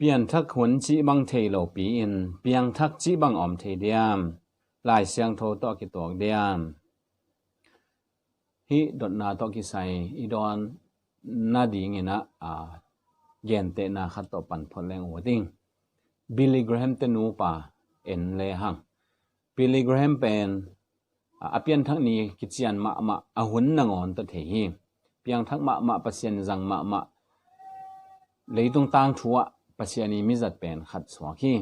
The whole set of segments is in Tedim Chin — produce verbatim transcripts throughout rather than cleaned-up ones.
Pianthak hun cih bang thei lopi in piangthak cih bang om thei diam? Lai Siangtho tawh kituak diam? Hih dotna tawh kisai i dawn nadingin ah, a, gentehna khat tawh pan phot leng uh ding. Billy Graham te nupa en lehang, Billy Graham pen, a, a pianthak ni kician mahmah, a hun nangawn tawh thei hi. Piangthak mahmah, Pasian zang mahmah, leitung tangthu ah Pasian i mizat pen khat suak hi.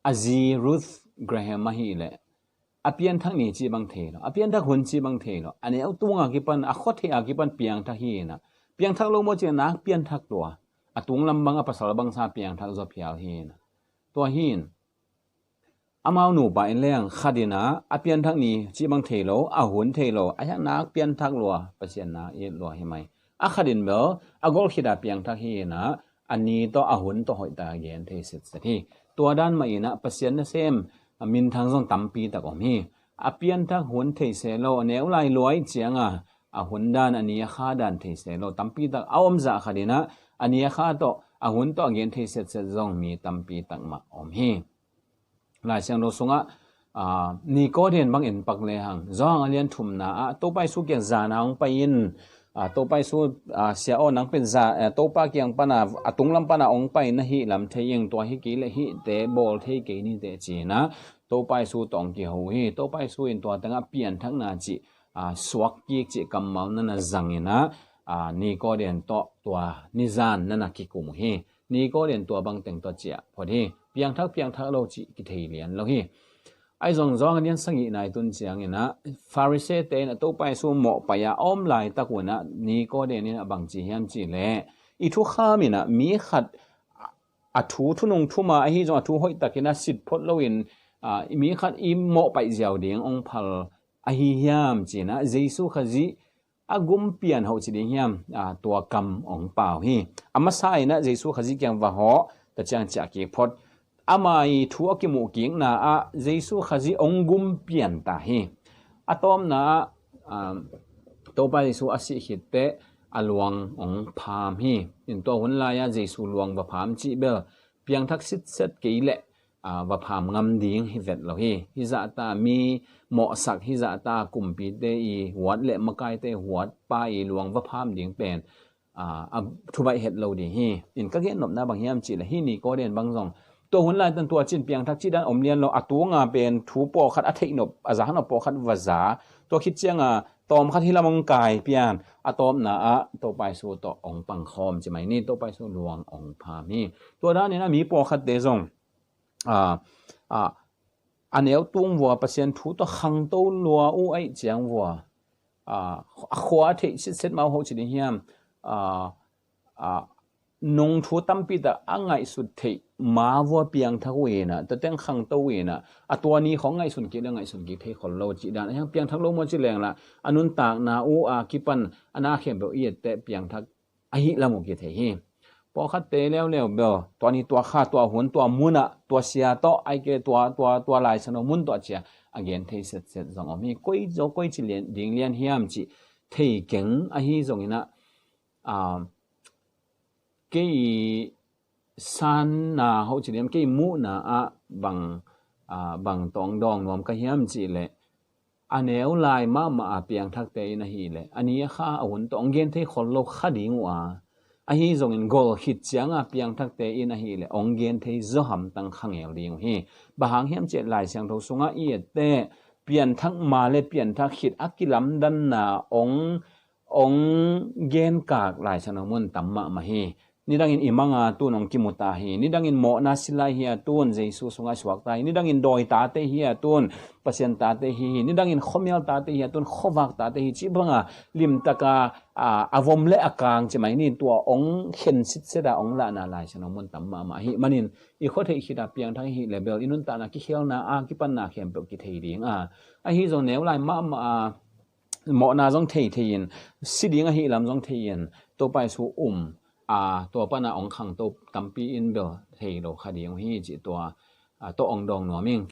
A zi Ruth Graham ahih leh a pianthak ni cih bang thei lo, a pianthak hun cih bang thei lo, a neu tunga kipan, a khuatheih a kipan piangthak hi inah, piangthak lo maw cih nak pianthak lua, a tunglam bang a pasal bangsa piangthak zaw phial hi inah. Tua hi in amau nupa in leng khat inah a pianthak ni cih bang thei lo, a hun thei lo, a hiang nak pianthak lua, Pasian nak it lua hi mai. A khat in bel a golkhit a piangthak hi inah, a ni tawh a hun tawh hoihtak a gen thei setset hi. Tua dan mah inah Pasian nasem, a, minthang zong tampi tak om hi. A pianthak hun thei se lo, a neu lai luai cianga a hun dan, a ni a kha dan thei se lo tampi tak a om zah khat inah, a ni a kha tawh a hun tawh a gen thei setset zong mi tampi tak mah om hi. Lai Siangtho sungah, a, Nikodem bang en pak lehang, Johan a lian thumna ah Topa Jesu kiang zana hong pai in, a, Topa Jesu, a, sia aw, nang pen za, a, Topa kiang pana, a tunglam pana hong pai na hih lam thei ing, tua hi kei leh hihte bawl thei kei ni teh ci inah Topa Jesu tawh hong kiho hi. Topa Jesu in tua tengah pianthakna cih, a, suak kik cih kammal nana zang inah, a, Nikodem tawh tua nizan nana kikum uh hi. Nikodem tua bangteng tawh ciah phot hi. Piangthak, piangthak lo cih kithei lian lo hi. Ahi zong Johan a lian sagihna i tun ciang inah Pharisee te inah Topa Jesu mawhpaih a a om laitak un ah Nikodem inah bang ci hiam cih leh, i thukham inah mi khat a thu thunung thuma ahi zong a thu hoihtak inah sit phot loin, a, mi khat i mawhpaih ziau ding hong phal ahi hiam ci inah Jesu Khazih a gumpian hoh ci ding hiam, a, tua kam hong pau hi. A masa inah Jesu Khazih kiang va hawh, tua ciang ciah kik phot. Ama i thu a kimuh kikna ah Jesu Khazih hong gumpian ta hi. A tawpna ah, a, Topa Jesu a sih khit teh a luang hong pham hi. In tua hun lai-ah Jesu luang va pham cih bel piangthak sitset kei leh, a, va pham ngam ding hi vet lo hi. Hih zahta mi mawhsak, hih zahta kumpite i huat le makaite huat pa i luang va pham ding pen, a, a thubaih het lo ding hi. In ka gen nopna bang hiam cih leh hih Nikodem bang zong tua hun laitan tua cin piangthak cih dan om lian lo, a tunga pen thu pawlkhat a theih nop, a za nop pawlkhat va za. Tua khit cianga tawm khat hih lam hong kai pian, a tawpna ah Topa Jesu tawh hong pangkhawm ci mai ni, Topa Jesu luang hong pham hi. Tua dan inah mi pawlkhatte zong, a, a, a neu tung vua, Pasian thu tawh khangto lua uh aih ciang vua, a, a khua a theih sitset mau hoh ci ding hiam, a, a, nung thu tampi tak a ngaihsut theih ma vua piangthak uh inah, tua teng khangto uh inah, a tua ni khong ngaihsun kik le ngaihsun kik thei khol lo cih dan. A hiang piangthak lo maw ci leng lah a nuntakna uh a kipan a na khempeuh i et teh piangthak ahih lam uh kithei hi. Pawlkhatte leuleu bel tua ni tua kha, tua hun, tua munah, tua sia tawh, ahih kei leh tua, tua, tua Lai Siangtho mun tawh ci a a gen thei setset zong om hi. Koi zaw koi ci lian, ding lian hiam cih thei keng ahi zong inah, a, kei sanna hoh ci diam, kei muhna ah bang, a, bang tawh hong dawng nuam ka hiam cih leh, a neu lai mahmah a piangthakte in ahih leh a ni a kha a hun tawh hong gen thei khol lo kha ding uh a, ahi zongin gol khit cianga piangthakte in ahih leh hong gen thei zaw hamtang kha ngel ding uh hi. Bang hang hiam cih leh Lai Siangtho sungah i et teh pianthak ma le pianthak khit a kilamdanna hong hong genkak Lai Siangtho mun tam mahmah hi. Nidangin i manga tun hong kimu ta hi. Nidangin mawhna silai hi a tun Jesu sungah suak ta hi. Nidangin dawi tate hi a tun, Pasian tate hi hi. Nidangin khuamial tate hi a tun, khuavak tate hi. Cih banga limtaka, a, a vom le a kang ci mai ni, tua hong khen sitset a hong lahna Lai Siangtho mun tam mahmah hi. Manin i khuatheih khit a piangthak hi leh bel i nuntakna kikhelna a kipanna khempeuh kithei ding a, ahi zong neu lai mahmah a mawhna zong thei thei in, si ding ahih lam zong thei in, Topa Jesu um, a, tua pana hong khangto tampi in bel thei lo kha ding uh hi cih tua, a, tawh hong dawng nuam ing.